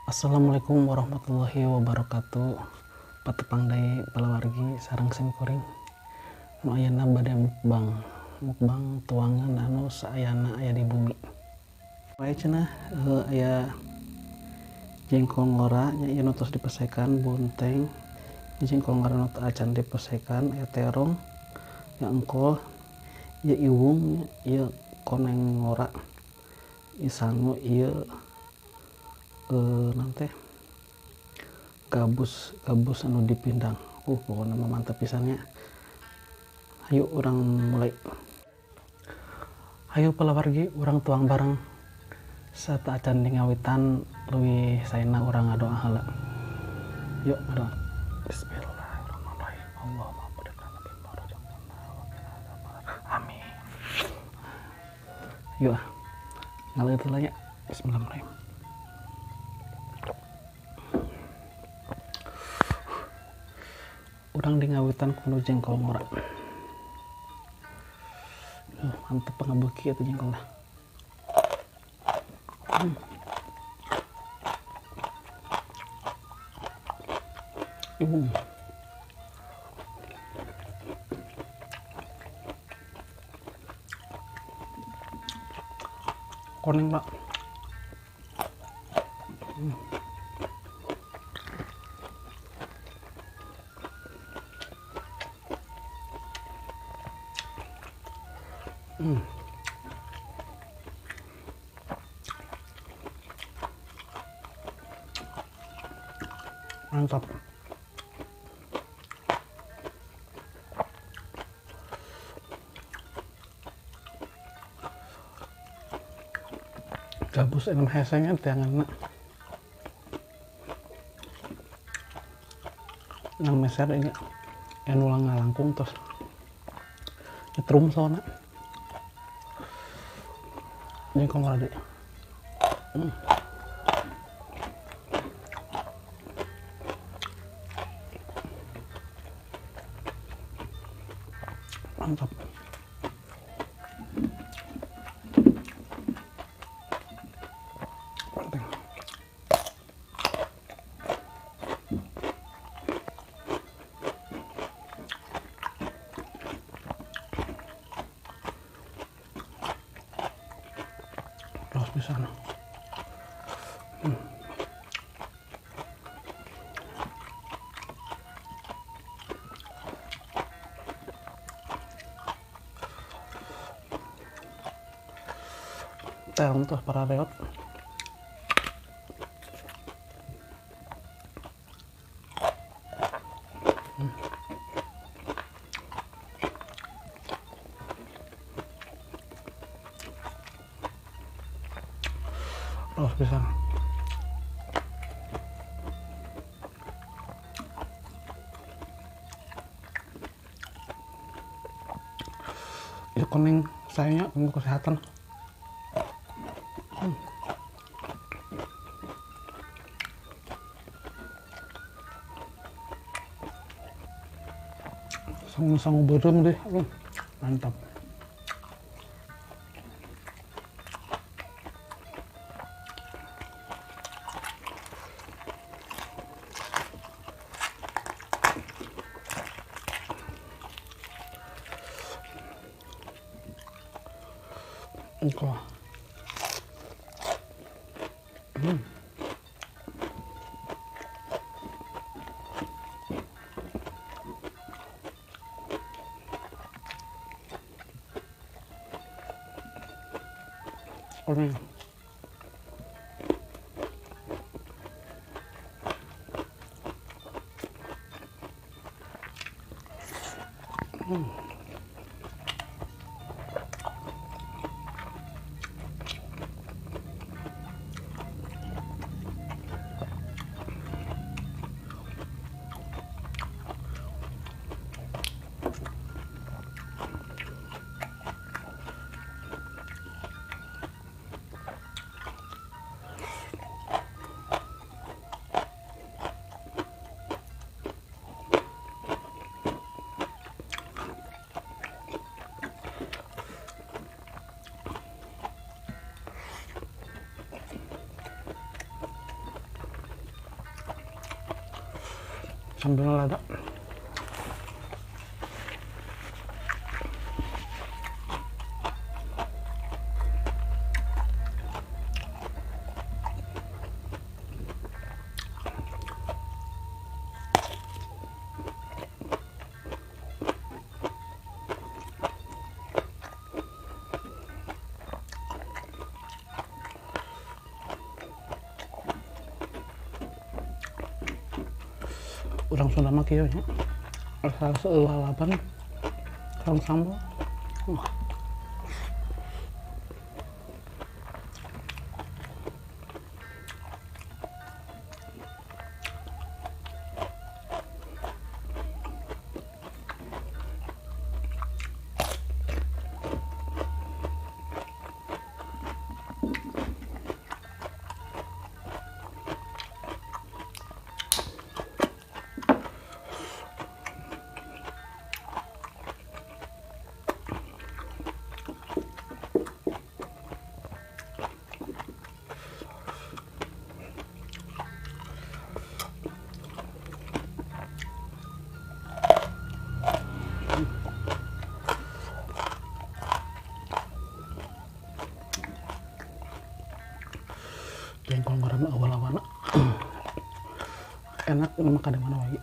Assalamualaikum warahmatullahi wabarakatuh. Patepang deui palawargi sareng simkuring. Nu ayana bade mukbang. Mukbang tuangan anu saayana aya di bumi. Wae cenah aya jengkol ngora nya ieu nu tos dipesekan bonteng. Jengkol ngora nu acan dipesekan aya terong, aya engkol, ieu iwung, ieu koneng ngora. Ieu sangu ieu nanti gabus anu dipindang. Pokoknya mah mantap pisannya. Ayo urang mulai. Ayo palawargi urang tuang bareng. Saat acan di ngawitan leuwih saena urang ngadoa heula. Yuk ngadoa. Bismillahirrahmanirrahim. Allahumma barik lana fi ma razaqtana wa qina adzabannar. Amin. Yuk ngaleut heula nya. Bismillahirrahmanirrahim. Urang di ngawitan kudu jengkol ngora. Mantep pangabeuki atuh jengkolna. Koneng, Pak. Mantap. Gabus enam hesengnya tiangan nang meser ini yang ulang ngalangkung terus nyetrum sona jengkol ngora deui. Mantap. Terus di sana. Terong tuh para reot. Terus bisa. Itu kuning sayangnya untuk kesehatan. Sangu-sangu beureum deh, mantap. Engkau. Sambal lada. Urang Sunda mah kieu nya. Asal lalapan sareng sambal. Jengkol goreng awal-awalna enak makan di mana lagi.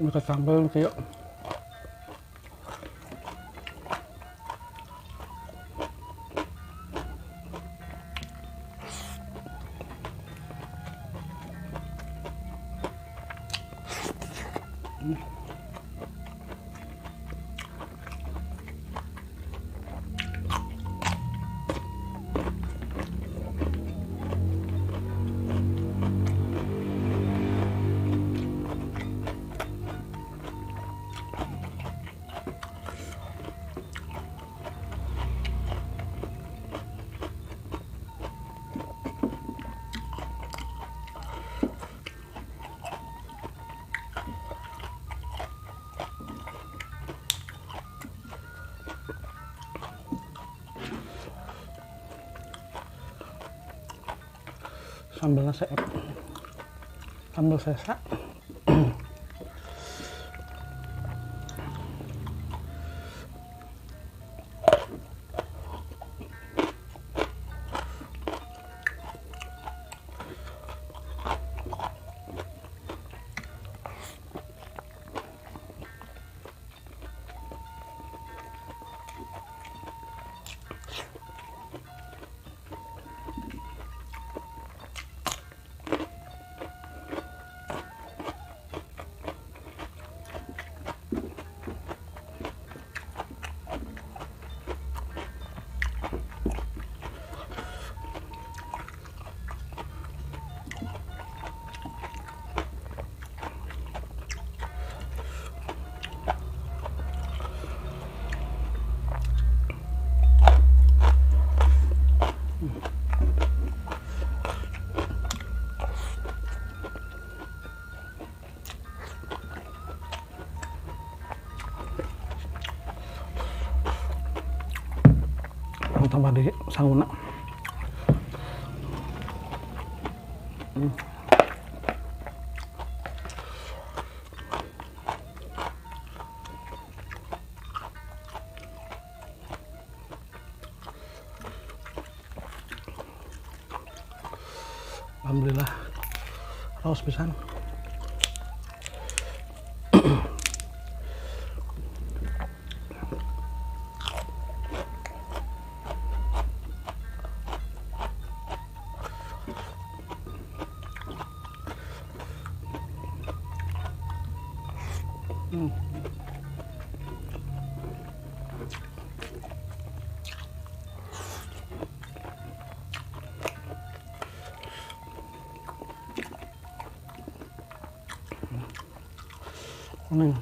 Mereka sambal kayak sambalnya sambal sesa. Tambah di sanguna. Alhamdulillah raos pisan. Kuning.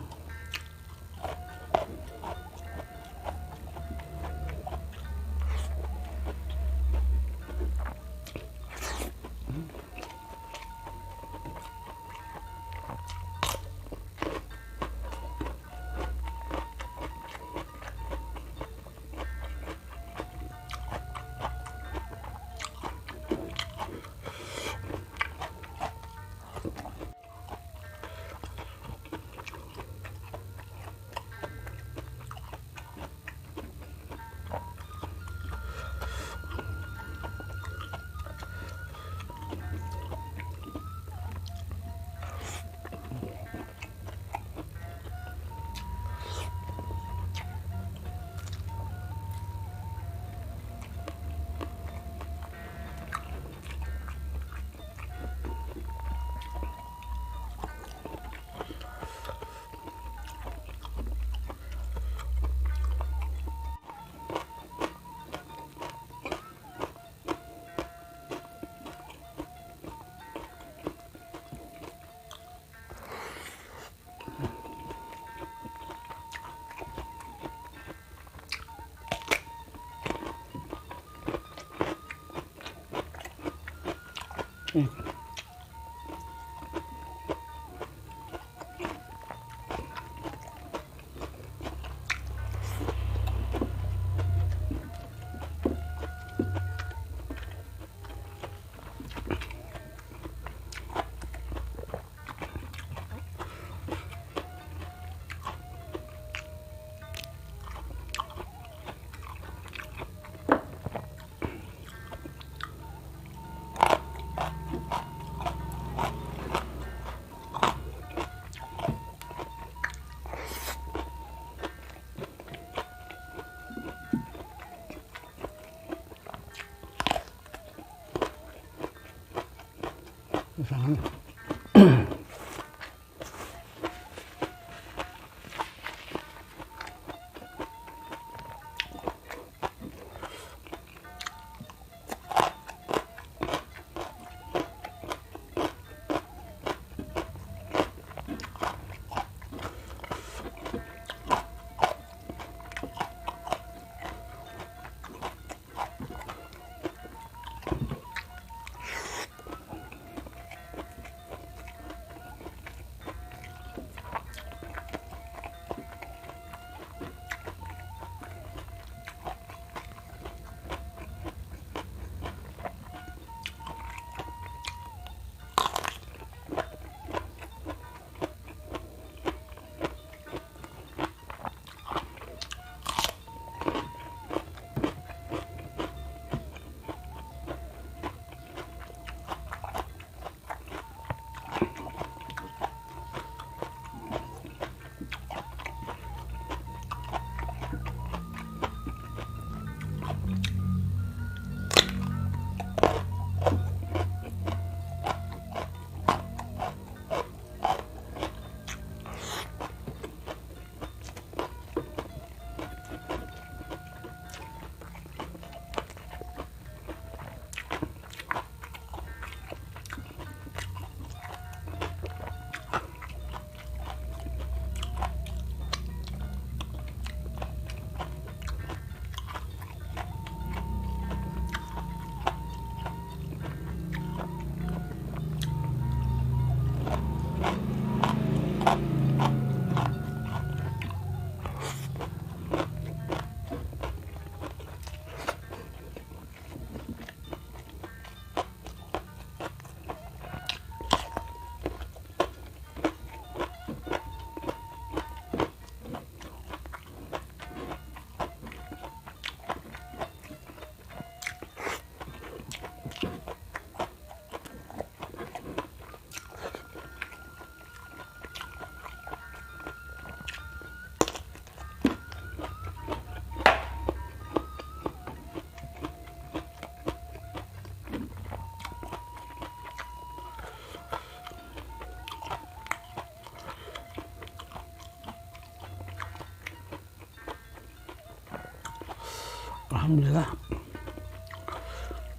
Alhamdulillah.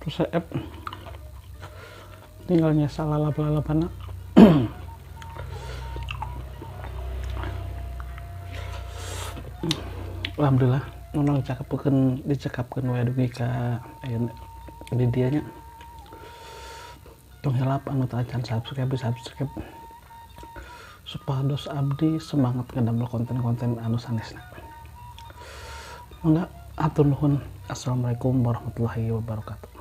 Terus saya tinggalnya salah lalap-lalapan. Alhamdulillah nonong cakepkeun dicekapkeun we dugi ka ayeuna di dieu nya. Tong hilap anu teu acan subscribe, subscribe supados abdi semangat ngadamel konten-konten anu sanesna. Mangga hatur nuhun. Assalamualaikum warahmatullahi wabarakatuh.